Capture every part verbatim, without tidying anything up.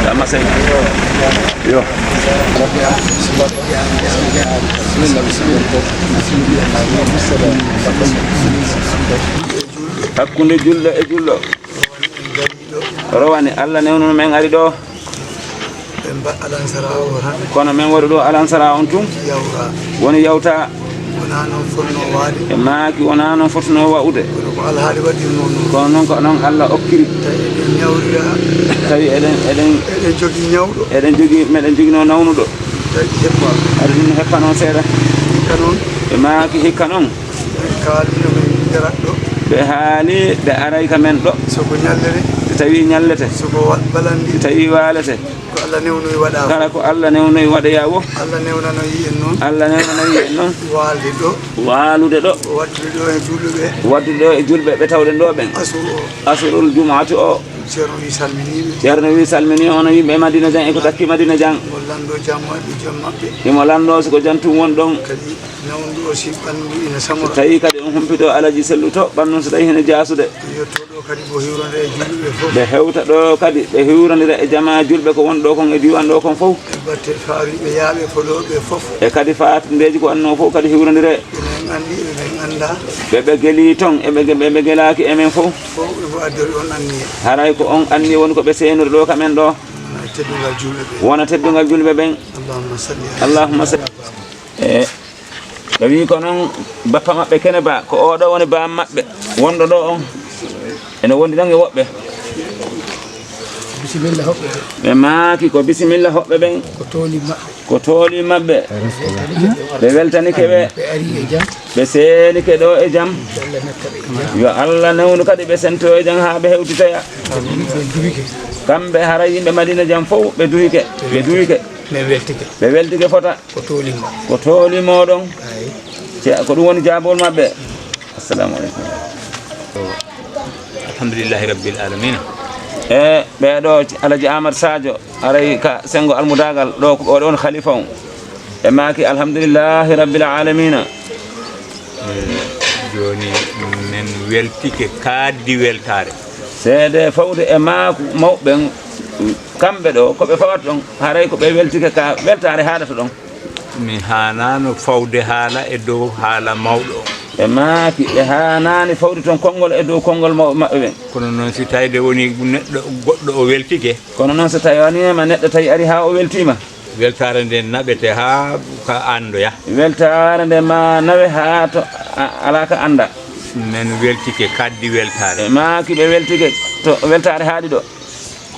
Amma sey. Yo. Hakkunde julɗo e julɗo. Rowani Allah newnuno men ari ɗo. Ɓe mba-, alansara o tan. Kono men waɗu ɗo alansara on tun. Yawta. Woni yawta. Wonaa noon fotnoo waɗde. E maaki wonaa noon fotnoo waɗude. Kono ko alhaali waɗirnoo noon. Kono noon ko noon Allah okkiri. Tawi eɗen ñawrira. Tawi eɗen, eɗen, eɗen jogii ñawɗo. Eɗen jogii, meɗen joginoo nawnuɗo. Tawi heppa. Aɗa ɗum heppa noon seeɗa. Hikka noon. E maaki hikka noon. Ɓe kaalino men nderat ɗo. Ɓe haali, ɓe aray ka men ɗo. So ko ñallere. Tawi ñallete. So ko wa-, balandi. Tawi waalete. Ko Allah newnoyi waɗa. Kala ko Allah newnoyi waɗoya wo. Allah newnanoyi en noon. Allah newnanoyi en noon. Waalde ɗo. Waalude ɗo. Waɗdude ɗo e julɓe ɓe. Waɗdude ɗo e julɓe ɓe tawɗen ɗo ɓen. Asuru o. Asurul jumaatu o. Ceerno wi salminiiɓe. Ceerno wi salminii hono yimɓe Madina Jan e ko takki Madina Jan. Mo lanndo jam maɓɓe, jam maɓɓe. Himo lanndo si ko jan tun won ɗon. Kadi nawndo o si ɓanndu ina samora. So tawi kadi on humpito Alaji Sellu to, ɓanndu so tawi hene jaasude. Yetto ɗo kadi ko hiwrande e julɓe fof. Ɓe hewta ɗo kadi, ɓe hiwrandira e jamaa julɓe ko won ɗo kon e diiwaan ɗo kon fof. E batte faariiɓe yaaɓe fodooɓe fof. E kadi faatindeeji ko annoo fof kadi hiwrandire. Ɓe men anndi, ɓe men annda. Ɓe ɓe gelii ton, e ɓe ge-, ɓe ɓe gelaaki e men fof. Fof ɓe ko addori on anniye. Haray ko on anniye woni ko ɓe seenori ɗo ka men ɗo. Wona teddungal julɓe ɓe. Wona teddungal julɓe ɓen. Allahumma salli ala Allahumma salli. E ɓe wii ko noon bappa maɓɓe Kene Ba, ko oo ɗoo woni baam maɓɓe wonɗo ɗoo on. Ene wondi noon e woɓɓe. Bisimilla hoɓɓe. Ɓe maaki ko bisimilla hoɓɓe ɓen. Ko tooli maɓɓe. Ko tooli maɓɓe. Ɓe weltanike ɓe. Ɓe ari e jam. Ɓe seenike ɗoo e jam. Yo Allah newnu kadi ɓe sento e jam haa ɓe hewtitoya. Ɓe duhike. Kamɓe hara yimɓe Madina jam fof ɓe duhike. Ɓe duhike. Men weltike. Ɓe weltike fota. Ko tooli mo. Ko tooli mooɗon. Ayi. Ce-, ko ɗum woni jaabol maɓɓe. Assalamu aleykum. Alhamdulillahi rabbil alamina. E ɓeeɗo Alaji Amadou Sadio, aray ka senngo almudaagal, ɗo ko oɗon khalifa on. E maaki alhamdulillahi rabbil alamina. E jooni men weltike kaaddi weltaare. Seede fawde e maaku mawɓe ɓen, kamɓe ɗo, ko ɓe fawata ɗon, haray ko ɓe weltike ka weltaare haadata ɗon. Mi haanaano fawde haala e dow haala mawɗo o. Ɓe maaki, ɓe haanaani fawde toon konngol e dow konngol mawɓe maɓɓe ɓen. Kono noon, si tawde woni neɗɗo goɗɗo o weltike. Kono noon, so tawi woniima neɗɗo tawi ari haa o weltiima. Weltaare nden naɓete haa ka anndoya. Weltaare nde ma nawe haa to a-, alaa ka annda. Men weltike kaaddi weltaare. Ɓe maaki ɓe weltike to weltaare haaɗi ɗo.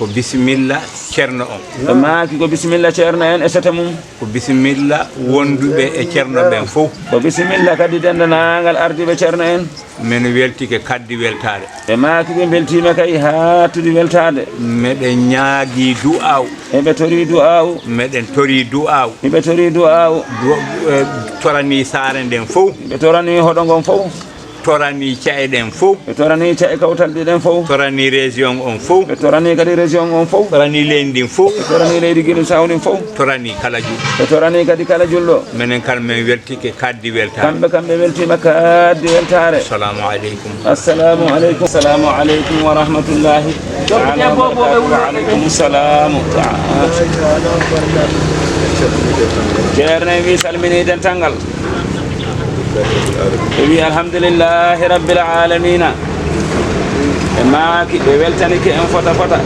Ko bisimilla ceerno on. Ɓe maaki ko bisimilla ceerno en e sete mum. Ko bisimilla wonduɓe e ceerno ɓen fof. Ko bisimilla kadi denndaangal ardiiɓe ceerno en. Men weltike kaaddi weltaare. Ɓe maaki ɓe mbeltiima kay haa tuuti weltaade. Meɗe ñaagii du'aaw. Eɓe torii du'aaw. Meɗen torii du'aaw. Eɓe torii du'aaw. Du-, eh, toranii saare nden fof. Ɓe toranii hoɗo ngon fof. Toranii ca'e ɗen fof. Ɓe toranii ca'e kawtalɗe ɗen fof. Toranii région on fof. Ɓe toranii kadi région on fof. Toranii leydi ndin fof. Ɓe toranii leydi Guinée Bissau ndin fof. Toranii kala julɗo. Ɓe toranii kadi kala julɗo. Menen kala men weltike kaaddi weltaare. Kamɓe, kamɓe weltiima kaaddi weltaare. Assalamu aleykum. Assalamu aleykum. Assalamu aleykum wa rahmatullahi taala wa barakatuh. Wa aleykum salam. Ceerno wi salmini dental ngal. Ɓe wi alhamdulillahi rabbil alamina. Ɓe maaki, ɓe weltanike en fota fota.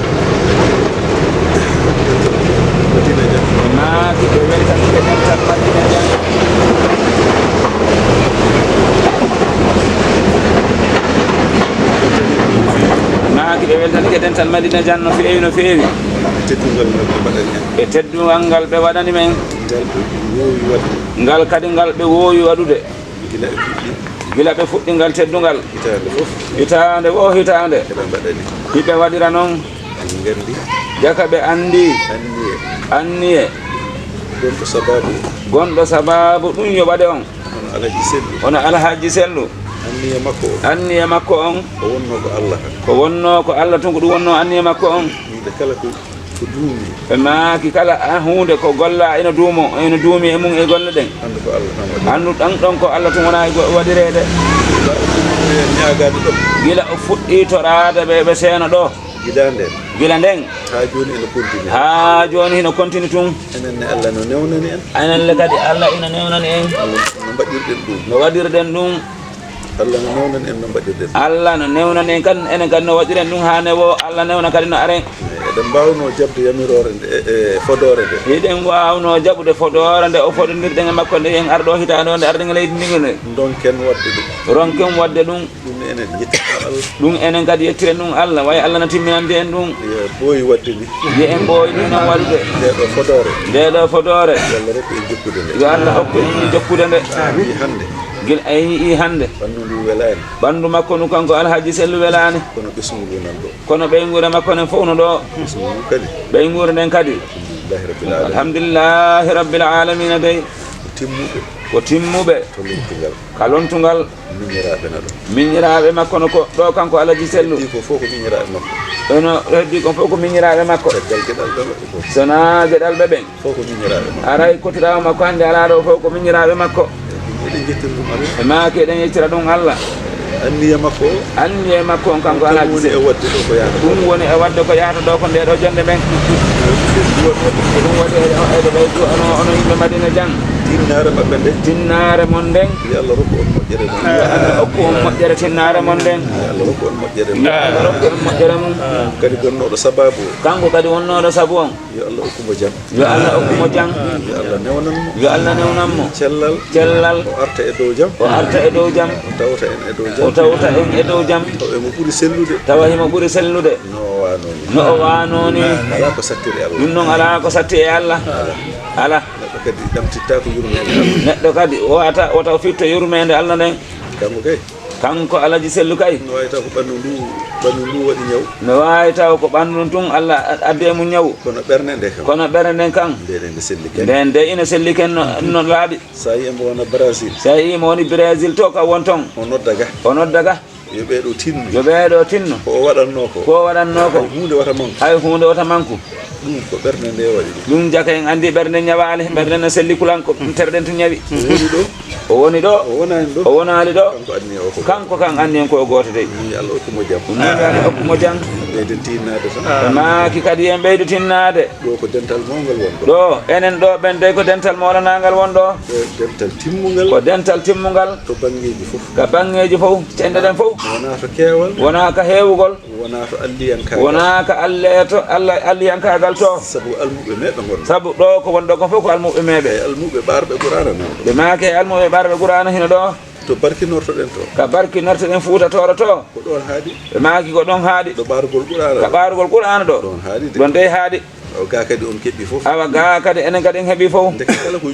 Ɓe maaki, ɓe weltanike dental Madina Jam. Ɓe maaki, ɓe weltanike dental Madina Jam no feewi, no feewi. Teddungal ngal ɓe mbaɗani en. E teddungal ngal ɓe waɗani men. Ngal ɓe woowi waɗude. Ngal kadi ngal ɓe woowi waɗude. Gila ɓe fuɗɗi. Gila ɓe fuɗɗi ngal teddungal. Hitaande fof. Hitaande wo hitaande. Eɓe mbaɗani. Hiɓe waɗira noon. En nganndi. Jaka ɓe anndi. Anniye. Anniye. Gonɗo sababu. Gonɗo sababu ɗum yo waɗe on. Hono Alhaji Sellu. Hono Alhaji Sellu. Anniye makko o. Anniye makko on. Ko wonnoo ko Allah tan. Ko wonnoo ko Allah tun ko ɗum wonnoo anniye makko on. Yimɓe kala ko Ko duumi. Ɓe maaki kala, ah, huunde ko gollaa ina duumo, ina duumi e mum e golle ɗen. Anndu ko Allah tan waɗi. Anndu ɗan ɗon ko Allah tun wonaa e go-, waɗireede. Ñaagaade ɗo. Gila o fuɗɗii toraade ɓe, ɓe seeno ɗo. Gila nden. Gila nden. Haa jooni ene continue. Haa jooni hino continue tun. Enen ne Allah no newnani en. Enen le kadi Allah ina newnani en. No mbaɗirɗen ɗum. No waɗirɗen ɗum. Allah no newnani en no mbaɗirɗen. Allah no newnani en kan, enen kadi no waɗiren ɗum haa ne wo Allah newna kadi no aren. Eɗen mbaawnoo jaɓde yamiroore nde, e, e fodoore nde. Hiɗen waawnoo jaɓude fodoore nde o fodondirɗen e makko nde en arɗo hitaande o nde arɗen e leydi ndi ne. Ndonken waɗde ɗum. Ronken waɗde ɗum. Ɗum enen njettirta Allah. Ɗum enen kadi yettiren ɗum Allah, way Allah na timminande en ɗum. Yo ɓooyi waɗde ni. Yo en ɓooyi ɗum noon waɗude. Nde ɗo fodoore. Nde ɗo fodoore. Yo Allah rokku en jokkude nde. Yo Allah hokku en jokkude nde. Haa wi hannde. Gila en yi'i hannde. Ɓanndu ndu welaani. Ɓanndu makko ndu kanko Alhaji Sellu welaani. Kono ɓesngu ngu nan ɗo. Kono ɓeynguure makko nden fof no ɗo. Ɓesngu ngu kadi. Ɓeynguure nden kadi. Alhamdulillahi rabbil alamina. Alhamdulillahi rabbil alamina dey. Ko timmuɓe. Ko timmuɓe. To lontugal. Ka lontugal. Miñiraaɓe na ɗo. Miñiraaɓe makko no ko ɗo kanko Alhaji Sellu. Heddi ko fof ko miñiraaɓe makko. Eno heddi ko fof ko miñiraaɓe makko. Caggal geɗal ɓe maɓɓe fof. Sona geɗal ɓe ɓen. Fof ko miñiraaɓe makko. Aray kotiraawo makko hannde alaa ɗo fof ko miñiraaɓe makko. Eɗen jettira ɗum Allah. E maaki eɗen yettira ɗum Allah. Anniya makko o. Anniya makko on kanko Alhaji Sellu. Ɗum woni e waɗde ɗo ko yaata. Ɗum woni e waɗde ko yaata ɗo ko nde ɗo jonde men. Ɗum waɗi e, e, e, e, ono, ono yimɓe Madina Jang. Tinnaare maɓɓe nde. Tinnaare mon nden. Yo Allah rokku on moƴƴere mon. Yo Allah rokku on moƴƴere tinnaare mon nden. Yo Allah rokku on moƴƴere mon. Yo Allah rokku on moƴƴere mum. Kadi gonnooɗo sababu o. Kanko kadi wonnooɗo sabu on. Yo Allah hokku mo jam. Yo Allah hokku mo jam. Yo Allah newnan mo. Yo Allah newnan mo. Cellal. Cellal. O arta e dow jam. O arta e dow jam. O tawta en e dow jam. O tawta en e dow jam. Tawa emo ɓuri sellude. Tawa himo ɓuri sellude. No o waanoo ni. No o waanoo ni. Alaa ko sattiri Allah. Ɗum noon alaa ko satti e Allah. Alaa. Alaa. Neɗɗo kadi ɗamtitta ko yurmeende Allah. Neɗɗo kadi o wata, wata o fitto yurmeende Allah nden. Kanko kay. Kanko Alhaji Sellu kay. No waawi taw ko ɓanndu ndu, ɓanndu ndu waɗi ñaw. No waawi taw ko ɓanndu ndun tun Allah a-, addi e mum ñaw. Kono ɓernde nde kam. Kono ɓernde nden kam. Nde, nde, nde selli kadi. Nden de ina selli ken no, no laaɓi. So a yii mo wona Brésil. So a yii mo woni Brésil to ka won ton. O nodda ga. O nodda ga. Yo ɓee ɗo tinno. Yo ɓee ɗo tinno. Ko o waɗannoo ko. Ko o waɗannoo ko. Hay huunde wata manku. Hay huunde wata manku. Ɗum ko ɓernde nde waɗi ɗum. Ɗum jaka en anndi ɓernde ñawaali, ɓernde no selli kulan ko terɗe to ñawi. O woni ɗo. O woni ɗo. O wonaani ɗo. O wonaali ɗo. Kanko anni o ko. Kanko kan anni en ko gooto dey. Yo Allah hokku mo jam. Ɗum noon yo Allah hokku mo jam. Ɓeyden tinnaade tan. Ɓe maaki kadi en ɓeydu tinnaade. Ɗo ko dental mawngal wonɗo. Ɗo, enen ɗo ɓen dey ko dental moolanaangal wonɗo. Ko dental timmungal. Ko dental timmungal. To banngeeji fof. Ka banngeeji fof, cenɗe ɗen fof. Wonaa to keewal. Wonaa ka heewugol. Wonaa to alliyankaagal. Wonaa ka alle-, to alla-, alliyankaagal to. Sabu almuɓɓe meeɓe ngonɗo. Sabu ɗo ko wonɗo kon fof ko almuɓɓe meeɓe. E almuɓɓe ɓaarɓe Qur'aana nan ɗo. Ɓe maaki e almuɓɓe ɓaarɓe Qur'aana hino ɗo. To barkinortoɗen to. Ka barkinortoɗen Fuuta Tooro to. Ko ɗon haaɗi. Ɓe maaki ko ɗon haaɗi. Ɗo ɓaarugol Qur'aana ɗo. Ka ɓaarugol Qur'aana ɗo. Ɗon haaɗi de. Ɗon dey haaɗi. Awa gaa kadi on keɓi fof. Awa gaa kadi enen kadi en heɓi fof. Ndeke kala ko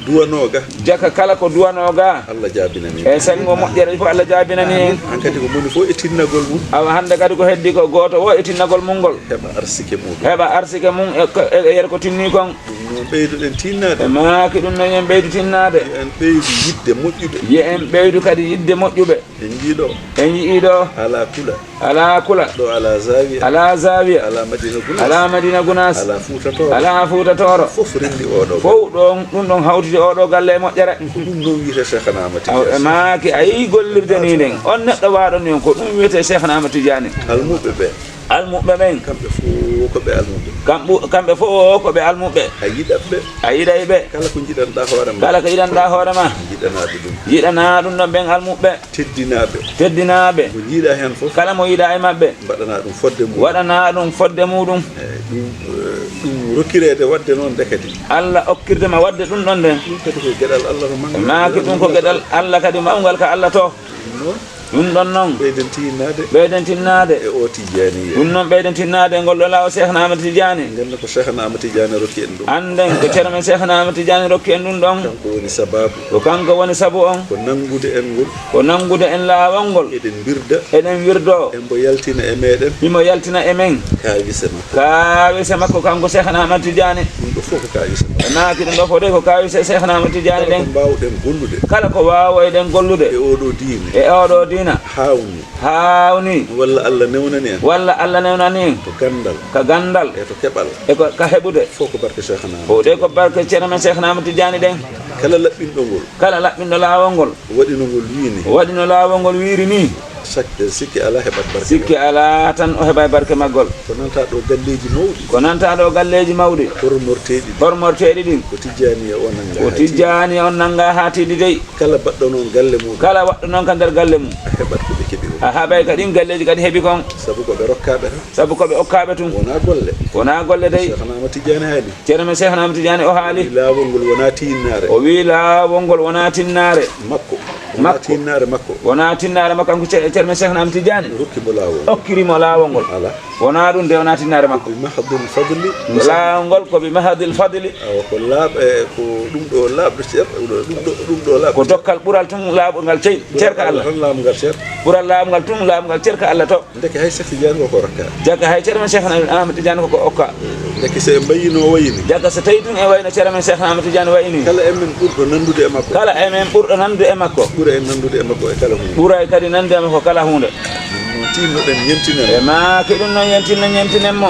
duwanoo ga. Jaka kala ko duwanoo ga. Allah jaabinani. E sago moƴƴere fof Allah jaabinani en. Hankadi ko moni fof e tinnagol mum. Awa hannde kadi ko heddi ko gooto wo e tinnagol mum ngol. Heɓa arsike mum. Heɓa arsike mum e ko, e, e yer ko tinni kon. Ɗum noon ɓeydoɗen tinnaade. E maaki ɗum noon en ɓeydu tinnaade. Yo en ɓeydu yiɗde moƴƴuɓe. Yo en ɓeydu kadi yiɗde moƴƴuɓe. En njii ɗo. En njii ɗo. Alaa kula. Alaa kula. Ɗo alaa Zawiya. Alaa Zawiya. Alaa Madina Gunaas. Alaa Madina Gunaas. Alaa Fuuta Tooro. Alaa Fuuta Tooro. Fof renndi oɗo. Fof ɗon, ɗum ɗon hawtiti oɗo galle e moƴƴere. Ko ɗum ɗon wiyetee Seekhana Ahmad Tijaani. Aw, e maaki a yii gollirde ni nden. On neɗɗo waaɗo ni on ko ɗum wiyetee Seekhana Ahmad Tijaani. Almuɓɓe ɓe. Almuɓɓe ɓen. Kamɓe fof ko ɓe almuɓɓe. Kamɓu-, kamɓe fof ko ɓe almuɓɓe. A yiɗat ɓe. A yiɗay ɓe. Kala ko njiɗanɗaa hoore ma. Kala ko yiɗanɗaa hoore ma. Yiɗanaa ɓe ɗum. Yiɗanaa ɗum ɗon ɓen almuɓɓe. Teddinaa ɓe. Teddinaa ɓe. Mo njiiɗaa heen fof. Kala mo yiɗaa e maɓɓe. Mbaɗanaa ɗum fodde muɗum. Waɗanaa ɗum fodde muɗum. Eey, ɗum, eh, ɗum rokkireede waɗde noon ndekete. Alla okkirde ma waɗde ɗum ɗon nden. Ɗum kadi ko geɗal Alla to manngal. Maaki ɗum ko geɗal Alla kadi mawngal ka Alla to. Ɗum noon. Ɗum ɗon noon. Ɓeyden tinnaade. Ɓeyden tinnaade. E o Tijaaniya. Ɗum noon ɓeyden tinnaade e ngol ɗo laawol Seekhna Ahmad Tijaani. Ngannda ko Seekhna Ahmad Tijaani rokki en ɗum. Annden ko ceerno men Seekhna Ahmad Tijaani rokki en ɗum ɗon. Kanko woni sabaabu. Ko kanko woni sabu on. Ko nanngude en ngol. Ko nanngude en laawol ngol. Eɗen mbirda. Eɗen wirdo. Embo yaltina e meɗen. Himo yaltina e men. Kaawise makko. Kaawise makko kanko Seekhna Ahmad Tijaani. Ɗum ɗo fof ko kaawise makko. E maaki ɗum ɗo fof de ko kaawise Seekhna Ahmad Tijaani ɗen. Kala ko mbaawɗen gollude. Kala ko waawoyɗen gollude. E oɗo diine. E oɗo diina. Haawni. Haawni. Walla Alla newnani en. Walla Alla newnani en. To ganndal. Ka ganndal. E to keɓal. E ko, ka heɓude. Fof ko barke Seekhna Ahmad. Fof de ko barke ceerno men Seekhna Ahmad Tijaani ɗen. Kala laɓɓinɗo ngol. Kala laɓɓinɗo laawol ngol. Waɗino ngol wiyi ni. Waɗino laawol ngol wiiri ni. Sak-, sikke alaa heɓat barke. Sikke alaa tan o heɓa barke maggol. Ko nanta ɗo galleeji mawɗi. Ko nanta ɗo galleeji mawɗi. Hormorteeɗi ɗin. Hormorteeɗi ɗin. Ko Tijjaani o nannga. Ko haa tiiɗi. Tijjaani on nannga haa tiiɗi dey. Kala baɗɗo noon galle mum. Kala waɗɗo noon ka nder galle mum. A heɓat ko ɓe keɓi o. A haɓay ka ɗin galleeji kadi heɓi kon. Sabu ko ɓe rokkaaɓe tan. Sabu ko ɓe okkaaɓe tun. Wonaa golle. Wonaa golle dey. Seex Ahmad Tijjaani haali. Ceerno men Seex Ahmad Tijjaani o haali. Laawol ngol wonaa tiinnaare. O wiyi laawol ngol wonaa tinnaare. Makko. Wonaa makko. Tinnaare makko. Wonaa tinnaare makko, kanko ce-, ceerno men Seex Ahmad Tijjaani. Rokki mo laawol. Okkiri mo laawol ngol. Ala. Wonaa ɗum de, wonaa tinnaare makko. Bi mahdil fadli. Laawol ngol ko bi mahdil fadli. Awa ko laaɓ-, e, ko ɗum ɗo laaɓɗo cer-, ɗum ɗo, ɗum ɗo laaɓɗo. Ko dokkal ɓural tun laaɓungal cey-, cerka Allah. Tan laaɓungal cer. Ɓural laaɓungal tun laaɓungal cerka Allah to. Ndeke hay Seex Tijjaani ko ko rokka. Jaka hay ceerno men Seex Ahmad Tijjaani ko ko okka. Ndeke so en mbayino wayini. Jaka so tawi tun e wayno ceerno men Seex Ahmad Tijjaani wayini. Kala e men ɓurɗo nanndude e makko. Kala e men ɓurɗo nanndude e makko. Ɓura en nanndude e makko e kala huunde. Ɓuray kadi nanndude e makko kala huunde. Ɗum noon tinnoɗen ñemtinen. E maaki ɗum noon yen tinno ñemtinen mo.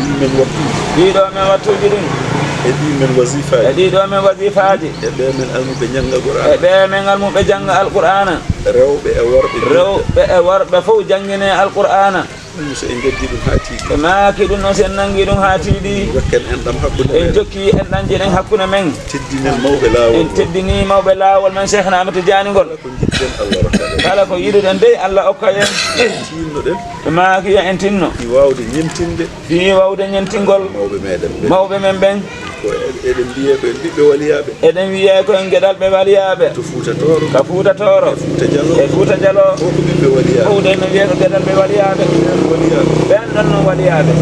Ɗii men wattuuji. Ɗiɗo men wattuuji ɗin. E ɗii men wasifaaji. E ɗiɗo men wasifaaji. E ɓee men almuɓe njannga Qur'aana. E ɓee men almuɓe jannga Alqur'aana. Rewɓe e worɓe. Rewɓe e worɓe fof janngine Alqur'aana. Ɗum so en njaggii ɗum haa tiiɗi. Ɓe maaki ɗum noon, so en nanngii ɗum haa tiiɗi. Jokken enɗam hakkunde meɗen. En jokki enɗamji ɗen hakkunde men. Teddinen mawɓe laawol. En teddinii mawɓe laawol men Seex Ahmad Tijjaani ngol. Kala ko njiɗɗen Allah rokka en. Kala ko yiɗuɗen dey Allah okka en. Tinnoɗen. Ɓe maaki yo en tinno. Fii waawde ñemtinde. Fii waawde ñemtingol. Mawɓe meɗen ɓen. Mawɓe men ɓen. Ko e-, eɗen mbiyee ko en ɓiɓɓe waliyaaɓe. Eɗen wiyee ko en geɗalɓe waliyaaɓe. To Fuuta Tooro. Ka Fuuta Tooro. E Fuuta Jaloo. E Fuuta Jaloo. Fof ko ɓiɓɓe waliyaaɓe. Fof de no wiyee ko geɗalɓe waliyaaɓe. Ɓen waliyaaɓe. Ɓen ɗon no waliyaaɓe.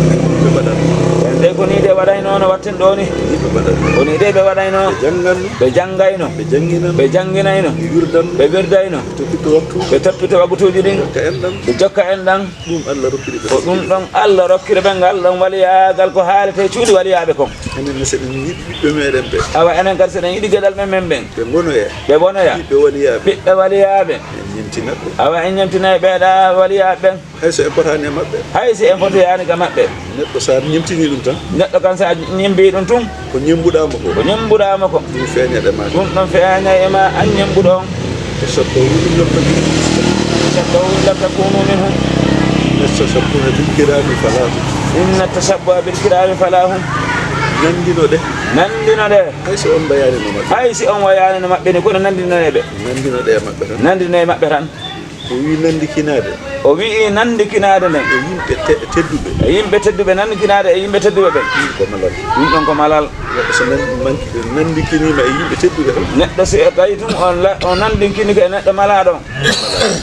Ɓe mbaɗat. Ɓen de ko nii de waɗaynoo no watten ɗoo ni. Nii ɓe mbaɗat. Ko nii de ɓe waɗaynoo. Ɓe jannganno. Ɓe janngayno. Ɓe jannginano. Ɓe jannginayno. Ɓe wirdanno. Ɓe wirdayno. Ɓe toppito waktuuji. Ɓe toppito waktuuji ɗin. Jokka enɗam. Ɓe jokka enɗam. Ɗum Allah rokkiri ɓe. Ko ɗum ɗon Allah rokkiri ɓe ngal ɗon waliyaagal ko haalete cuuɗi waliyaaɓe kon. Enen ne, so eɗen yiɗi ɓiɓɓe meɗen ɓe. Awa enen kadi so eɗen yiɗi geɗalɓe men ɓen. Ɓe ngonoya. Ɓe wonoya. Ɓiɓɓe waliyaaɓe. Ɓiɓɓe waliyaaɓe. En ñemtinat ɓe. Awa en ñemtinay ɓeeɗa waliyaaɓe ɓen. Hay so en potaani e maɓɓe. Hay so en fotoyaani ka maɓɓe. Neɗɗo so a ñemtinii ɗum tan. Neɗɗo kan so a ñemmbii ɗum tun. Ko ñemmbuɗaa mo ko. Ko ñemmbuɗaa mo ko. Ɗum feeñat e ma. Ɗum ɗon feeña e ma an ñemmbuɗo on. تشبهوا إن لم تكونوا مثلهم. تشبهوا إن لم تكونوا مثلهم. إن التشبه بالكرام فلاح. إن التشبه بالكرام فلاح. Nanndinoɗe. Nanndinoɗe. Hay so on mbayaani no maɓɓe. Hay si on wayaani no maɓɓe ni, kono nanndinoɗe ɓe. Nanndinoɗe e maɓɓe tan. Nanndinoɗe e maɓɓe tan. O wiyi nanndikinaade. O wiyi nanndikinaade nden. E yimɓe te-, tedduɓe. E yimɓe tedduɓe, nanndikinaade e yimɓe tedduɓe ɓen. Ɗum ko malal. Ɗum ɗon ko malal. Neɗɗo so nan-, man-, nanndikiniima e yimɓe tedduɓe tan. Neɗɗo si o tawi tun o la-, o nanndinkinike e neɗɗo malaaɗo on.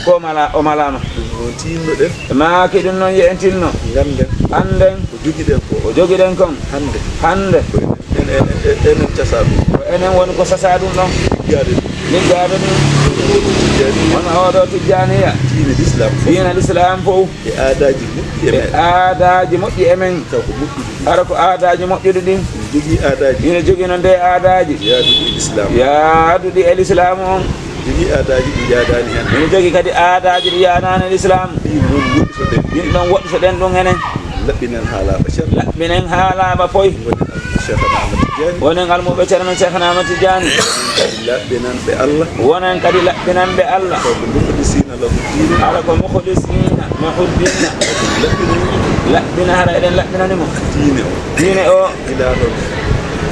Ko mala-, o malaama. Ɗum noon tinnoɗen. Maaki ɗum noon yo en tinno. Ngannden. Annden. Ko jogiɗen ko. Ko jogiɗen kon. Hannde. Hannde. Ko enen, enen, enen, enen casaa ɗum. Ko enen woni ko sasaa ɗum ɗon. Liggaade ɗum. Liggaade ɗum. Tijjaaniya. Wona oo ɗoo Tijjaaniya. Diine Lislaam fof. Diine Lislaam fof. E aadaaji moƴƴi e meɗen. E aadaaji moƴƴi e men. Taw ko moƴƴude ɗum. Hara ko aadaaji moƴƴude ɗin. Ina jogii aadaaji. Ina jogii noon nde aadaaji. Yaaduɗi e Lislaam. Yaaduɗi e Lislaam on. Jogii aadaaji ɗi yaadaani heen. Ina jogii kadi aadaaji ɗi yaadaani e Lislaam. Ɗiin noon woɗɗitoɗen. Ɗin ɗon woɗɗitoɗen ɗum enen. Laɓɓinen haa laaɓa cer. Laɓɓinen haa laaɓa poy. Ngonen almuɓe Seex Ahmad Tijjaani. Ngonen almuɓe Ceerno men Seex Ahmad Tijjaani. Laɓɓinanɓe Allah. Wonen kadi laɓɓinanɓe Allah. Ko mukhlisina lahu ddin. Hara ko mukhlisina lahu ddin. Laɓɓinanɓe. Laɓɓina, hara eɗen laɓɓinani mo. Diine o. Diine o. Gila ɗon,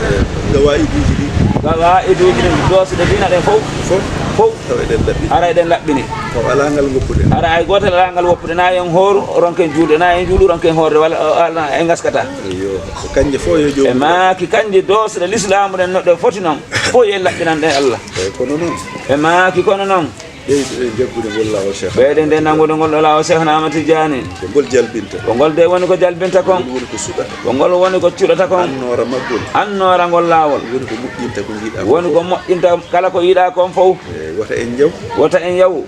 eh, gawaa'iduuji ɗi. Gawaa'iduuji ɗin, doosɗe diina ɗen fof. Fof. Fof. Taw eɗen laɓɓini. Hara eɗen laɓɓini. Taw alaa ngal ngoppuɗen. Hara hay gootal alaa ngal woppuɗen. Na en hooru, ronken juulde. Na en juulu, ronken hoorde. Walla, walla en ngaskata. Eyyo. Ko kanje fof yo joomum. E maaki kanje doosɗe lislaamu ɗen no ɗe foti noon. Fof yo en laɓɓinan ɗen Allah. Eyi, kono noon. E maaki kono noon. Ɓeyduɗen jaggude ngol laawol Cheikh. Ɓeyden nde nanngude ngol ɗo laawol Cheikh Ahmad Tijjaani. Ko ngol jalbinta. Ko ngol de woni ko jalbinta kon. Ngol woni ko suɗata. Ko ngol woni ko cuɗata kon. Annoora maggol. Annoora ngol laawol. Woni ko moƴƴinta ko njiɗa. Woni ko moƴƴinta kala ko yiɗa kon fof. Eyi, wota en njaw. Wota en yaw.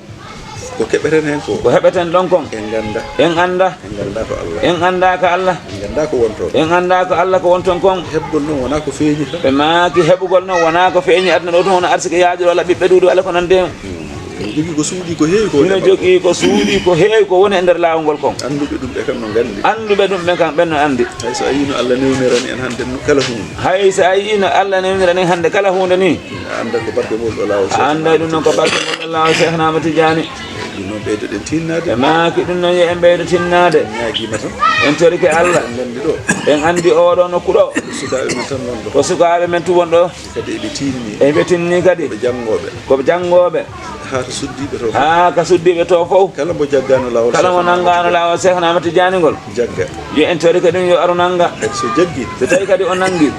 Ko keɓeten heen ko. Ko heɓeten ɗon kon. En ngannda. En annda. En ngannda ko Allah. En annda ko Allah. En ngannda ko wonton. En annda ko Allah ko wonton kon. Heɓgol noon wonaa ko feeñi tan. Ɓe maaki heɓugol noon wonaa ko feeñi aduna ɗo tun, hono arsike yaajol walla ɓiɓɓe ɗuuɗi walla ko nandi e mum. Hmm. Ina jogii ko suuɗi ko heewi ko woni e nder laawol ngol kon. Annduɓe ɗum ɓe kam no nganndi. Annduɓe ɗum ɓe kam ɓen no anndi. Hay so a yiino Allah newnirani en hannde kala huunde. Hay so a yiino Allah newnirani hannde kala huunde ni. A annda ko barke ngol ɗo laawol. A annda ɗum noon ko barke ngol ɗo laawol Seex Ahmad Tijaani. Ɗum noon ɓeydoɗen tinnaade. Ɓe maaki ɗum noon yo en ɓeydo tinnaade. En ñaagiima tan. En torike Allah. En nganndi ɗo. En anndi oɗo nokku ɗo. Ko sukaaɓe men tan won ɗo. Ko sukaaɓe men tun won ɗo. Kadi eɓe tinni. Eɓe tinni kadi. Ko ɓe janngooɓe. Ko ɓe janngooɓe. Haa to suddiiɓe to fof. Haa ka suddiiɓe to fof. Kala mo jaggaano laawol. Kala mo nanngaano laawol Seex Ahmad Tijaani ngol. Jagga. Yo en torike ɗum yo aru nannga. Kadi so jaggi. So tawi kadi o nanngi.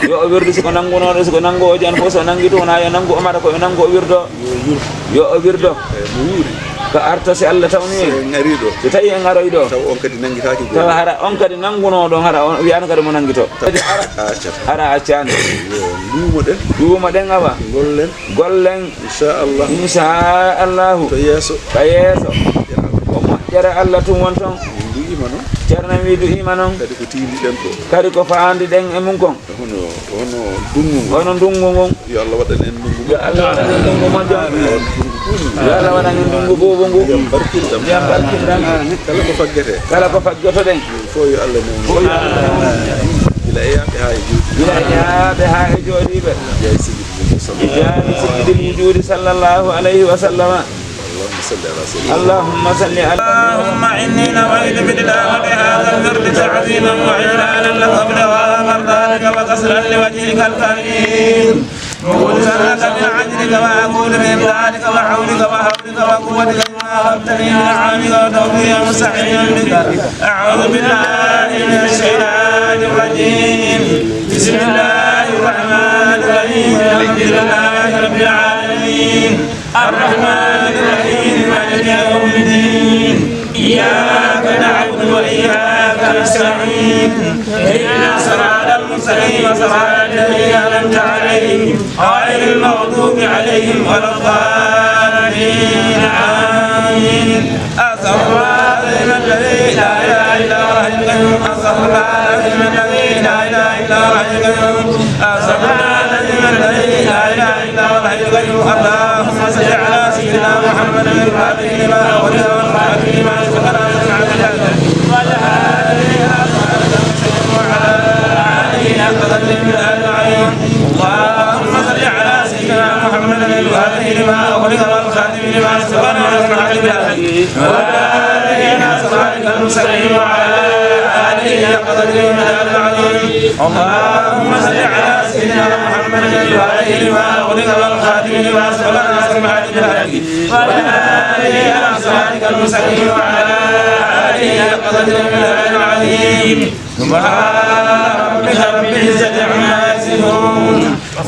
Yo o wirdu si ko nanngunooɗo, si ko nanngoojo an fof so nanngi tun wonaa yo nanngu o mara ko yo nanngu o wirdo. Yo o wirdo. Yo o wirdo. Eyi, mo wuuri. Ko arta si Allah tawni en. So en arii ɗo. So tawi en aroy ɗo. Taw on kadi nanngitaaki goonga. Tawa hara on kadi nanngunooɗo on hara on wiyaano kadi mo nanngito. Taw kadi ara. A accata. Hara a accaani. Yo nduumoɗen. Nduumoɗen awa. Ngollen. Gollen. Inchallah. Inchallahu. To yeeso. Ka yeeso. Ko moƴƴere Allah tun won ton. Nduyiima noon. Ceerno wi duyiima noon. Kadi ko tiindiɗen ko. Kadi ko faandiɗen e mum kon. Hono, hono ndunngu ngu. Hono ndunngu ngun. Yo Allah waɗan en ndunngu. Yo Allah waɗan en ndunngu moƴƴo. Yo Allah waɗan en ndunngu buubu ngu. Ndiyam barkinɗam. Ndiyam barkinɗam. Kala ko faggete. Kala ko faggotoɗen. Fof yo Allah newnu. Fof yo Allah newnu. Gila e yaaɓe haa e jooɗiiɓe. Gila e yaaɓe haa e jooɗiiɓe. Jaay sigi. Bi jaahi sayyidil wujuudi sallallahu alayhi wa sallama. اللهم صل على سيدنا. اللهم صل على. اللهم إني نويت بتلاوة هذا الورد تعظيما وإجلالا لك وابتغاء مرضاتك وقصدا لوجهك الكريم. وأسألك من عدلك وأقول بإمدادك وحولك وحولك وقوتك بما وهبتني من عونك وتوفيقك مستعينا بك. أعوذ بالله من الشيطان الرجيم. بسم الله الرحمن الرحيم. الحمد لله رب العالمين. الرحمن الرحيم. مالك يوم الدين. إياك نعبد وإياك نستعين. اهدنا الصراط المستقيم. صراط الذين أنعمت عليهم غير المغضوب عليهم ولا الضالين. آمين. أستغفر الله العظيم الذي لا إله إلا هو الحي القيوم. أستغفر الله العظيم الذي لا إله إلا هو الحي القيوم. أستغفر الله العظيم الذي لا إله إلا هو الحي القيوم. اللهم صل على سيدنا محمد الفاتح لما أغلق والخاتم لما سبق ناصر الحق بالحق والهادي إلى صراطك المستقيم وعلى آله حق قدره ومقداره العظيم. اللهم صل على سيدنا محمد الفاتح لما أغلق والخاتم لما سبق ناصر الحق بالحق والهادي إلى صراطك المستقيم وعلى آله حق قدره ومقداره العظيم. اللهم صل على سيدنا محمد الفاتح لما أغلق والخاتم لما سبق ناصر الحق بالحق والهادي إلى صراطك المستقيم وعلى آله حق قدره ومقداره العظيم. سبحان ربك رب العزة عما يصفون.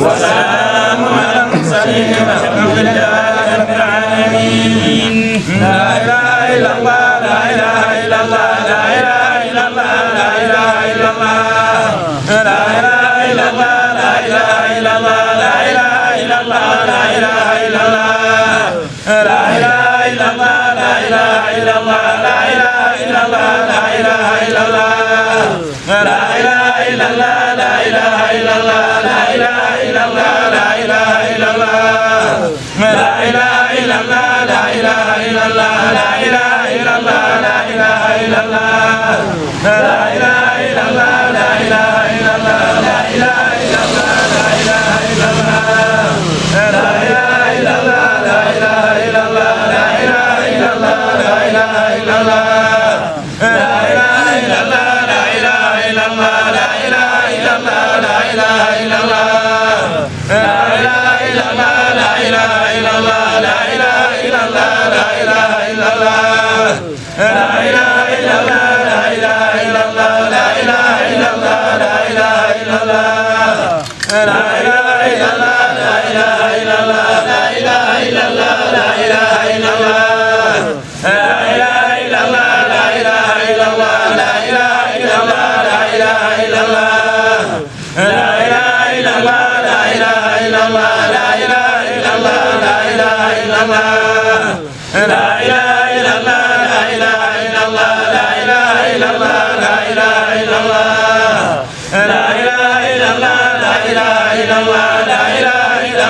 وسلام على المرسلين والحمد لله رب العالمين. لا إله إلا الله، لا إله إلا الله، لا إله إلا الله، لا إله إلا الله. لا إله إلا الله، لا إله إلا الله، لا إله إلا الله، لا إله إلا الله. لا إله إلا الله، لا إله إلا الله، لا إله إلا الله، لا إله إلا الله. لا إله إلا الله، لا إله إلا الله، لا إله إلا الله، لا إله إلا الله. لا إله إلا الله، لا إله إلا الله، لا إله إلا الله، لا إله إلا الله. لا إله إلا الله، لا إله إلا الله، لا إله إلا الله، لا إله إلا الله. لا إله إلا الله، لا إله إلا الله، لا إله إلا الله، لا إله إلا الله. لا إله إلا الله، لا إله إلا الله، لا إله إلا الله، لا إله إلا الله، لا إله إلا الله. لا إله إلا الله، لا إله إلا الله، لا إله إلا الله، لا إله إلا الله. لا إله إلا الله، لا إله إلا الله، لا إله إلا الله، لا إله إلا الله. لا إله إلا الله، لا إله إلا الله، لا إله إلا الله، لا إله إلا الله. لا إله إلا الله، لا إله إلا الله، لا إله إلا الله، لا إله إلا الله. لا إله إلا الله، لا إله إلا الله، لا إله إلا الله، لا إله إلا الله. لا إله إلا الله، لا إله إلا الله، لا إله إلا الله، لا إله إلا الله. لا إله إلا الله، لا إله إلا الله، لا إله إلا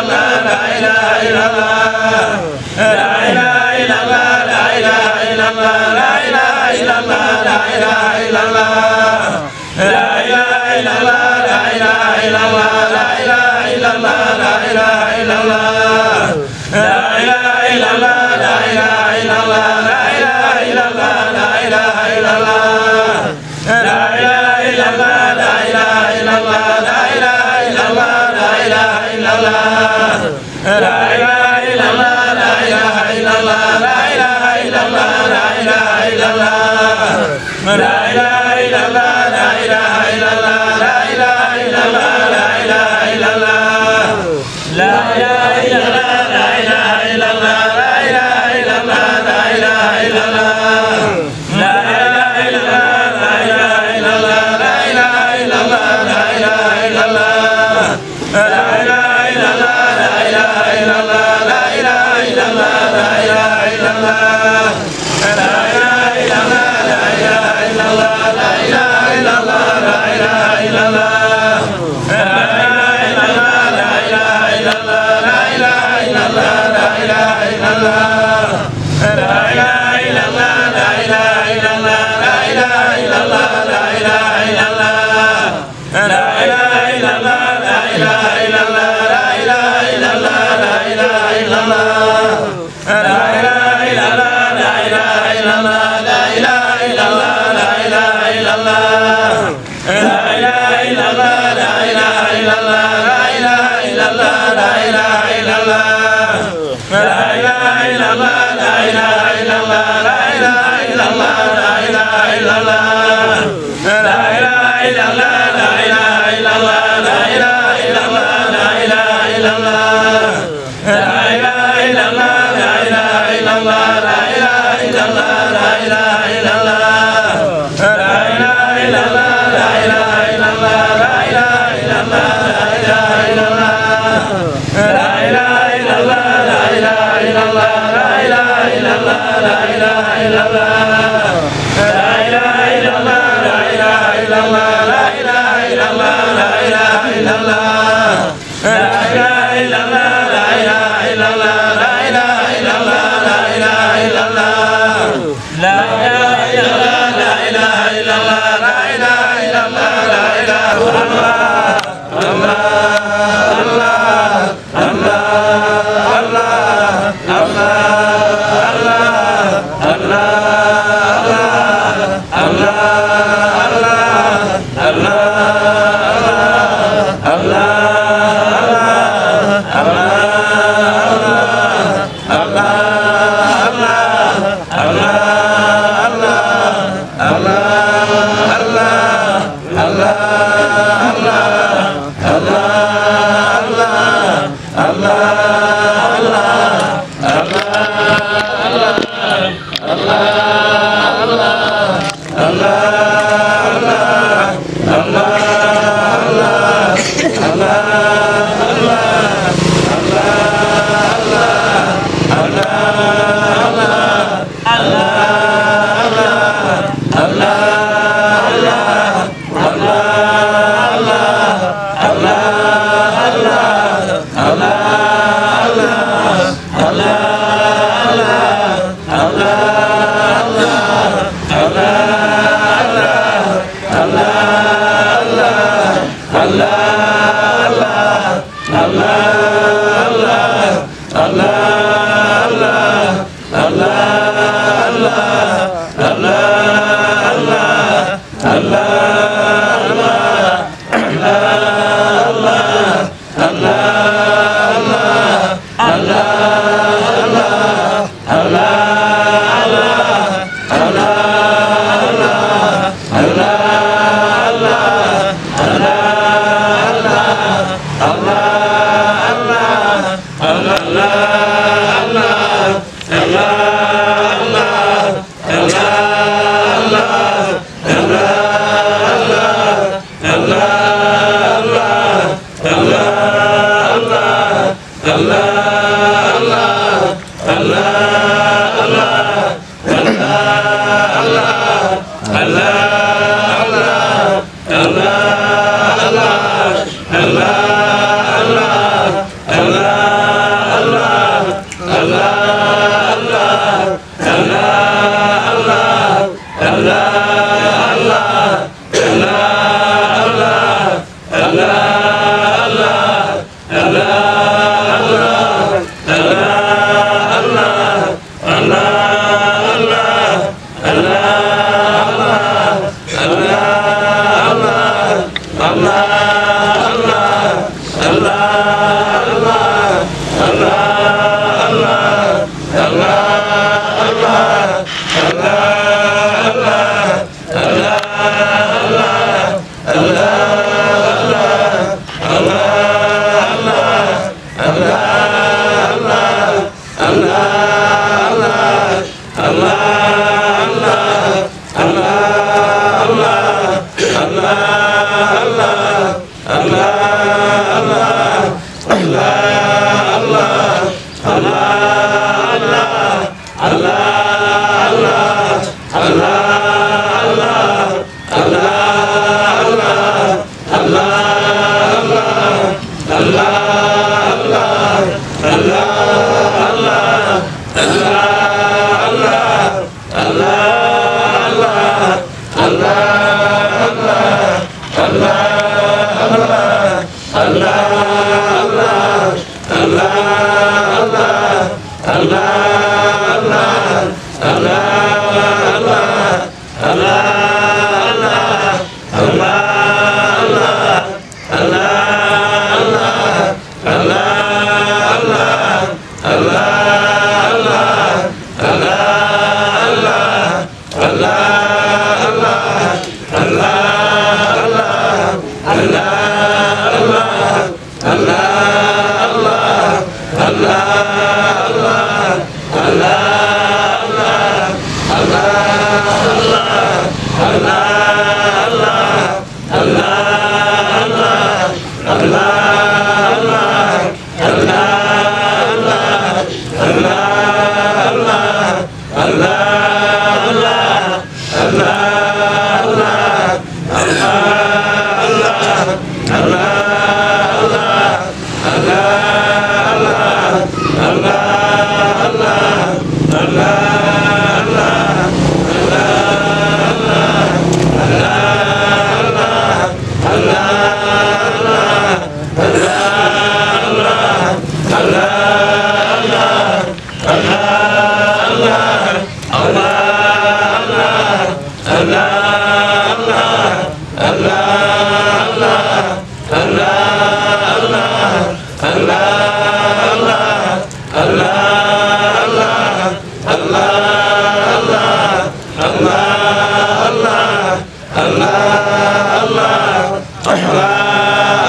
الله، الله، الله،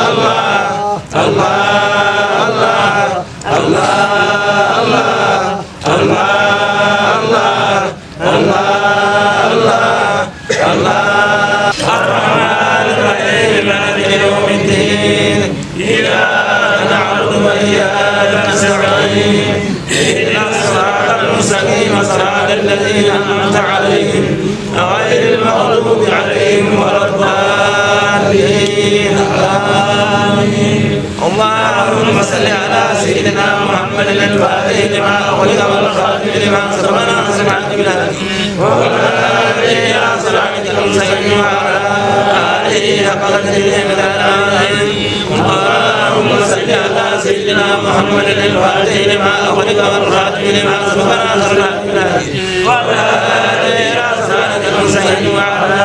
الله، الله، الله، الله، الله، الله، الله، الله، الله. الرحمن الرحيم، مالك يوم الدين. إياك نعبد وإياك نستعين. اهدنا الصراط المستقيم، صراط الذين أنعمت عليهم، غير المغضوب عليهم ولا الضالين. آمين. اللهم صل على سيدنا محمد الفاتح لما أغلق والخاتم لما سبق ناصر الحق بالحق والهادي إلى صراطك المستقيم وعلى آله حق قدره ومقداره العظيم. اللهم صل على سيدنا محمد الفاتح لما أغلق والخاتم لما سبق ناصر الحق بالحق والهادي إلى صراطك المستقيم وعلى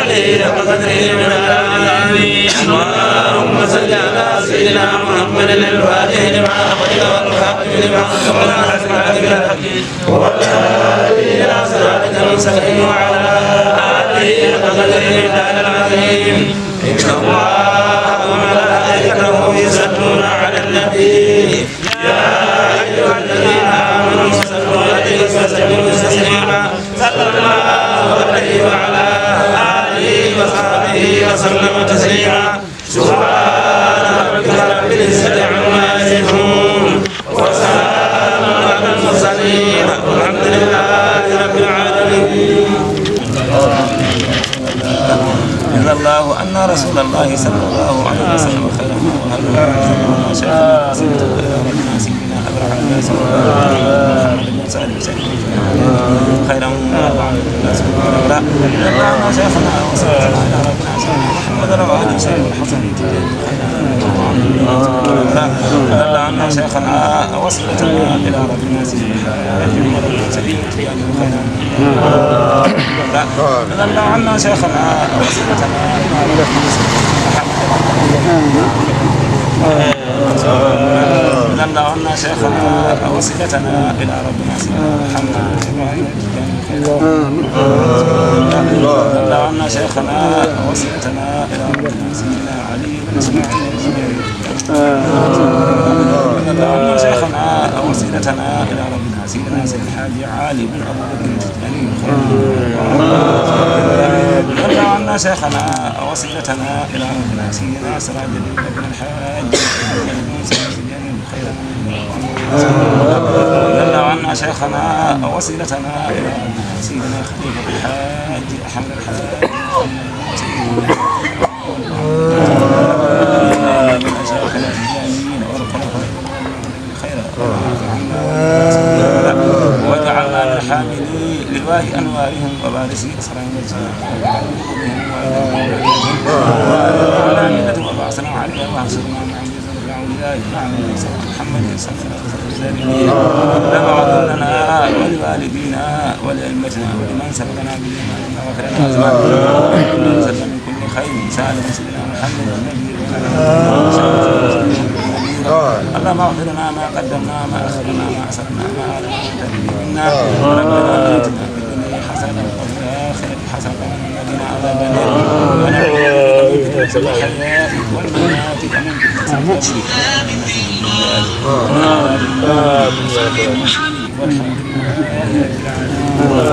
آله حق قدره ومقداره العظيم. اللهم صل على سيدنا محمد الفاتح لما أغلق والخاتم لما سبق ناصر الحق بالحق والهادي إلى صراطك المستقيم وعلى آله حق قدره ومقداره العظيم. إن الله وملائكته يصلون على النبي، يا أيها الذين آمنوا صلوا عليه وسلموا تسليما. صلى الله عليه وعلى آله وصحبه وسلم تسليما. سبحان ربك رب العزة عما يصفون، وسلام على المرسلين، والحمد لله رب العالمين. جزا الله عنا رسول الله صلى الله عليه وسلم خيرا، وهب لنا شيخنا وسيدنا أبا العباس محمد بن صالح خيرا، وهب لنا شيخنا وسيدنا أبا العباس محمد وعلي شيخ الحسن. رضي الله عنا شيخنا وسيلتنا إلى ربنا سيدنا محمد سيدنا تجاني خيرا. رضي الله عنا شيخنا وسيلتنا إلى ربنا سيدنا محمد. رضي الله عنا شيخنا وسيلتنا إلى ربنا سيدنا محمد إبراهيم تجاني خيرا. رضي الله عنا شيخنا وسيلتنا إلى ربنا سيدنا علي بن إسماعيل الزبيري. رضي الله عنا شيخنا وسيلتنا إلى ربنا سيدنا سيد الحاج علي بن أبو بكر التجاني. رضي الله عنا شيخنا وسيلتنا إلى ربنا سيدنا سراج الدين بن الحاج محمد بن سعيد التجاني خيرا. رضي الله عنا شيخنا وسيلتنا إلى ربنا سيدنا خليفة الحاج أحمد الحاج. واجعلنا من حاملي لواء أنوارهم ووارثي أسرارهم وعلى ملة وبعثنا عليها وانصرنا مع الأولياء مع محمد صلى الله عليه وسلم. اللهم اغفر لنا ولوالدينا ولأئمتنا ولمن سبقنا بالإيمان وآخرنا أزواجنا وسلم. كل خير سأل سيدنا محمد النبي. اللهم اغفر لنا ما قدمنا ما أخرنا ما أسررنا ما أعلنا ما أنت به منا. ربنا آتنا في الدنيا حسنة وفي الآخرة حسنة وقنا عذاب النار. ونعوذ بك من فتنة الحياة والممات ومن فتنة القبر. والحمد لله رب العالمين.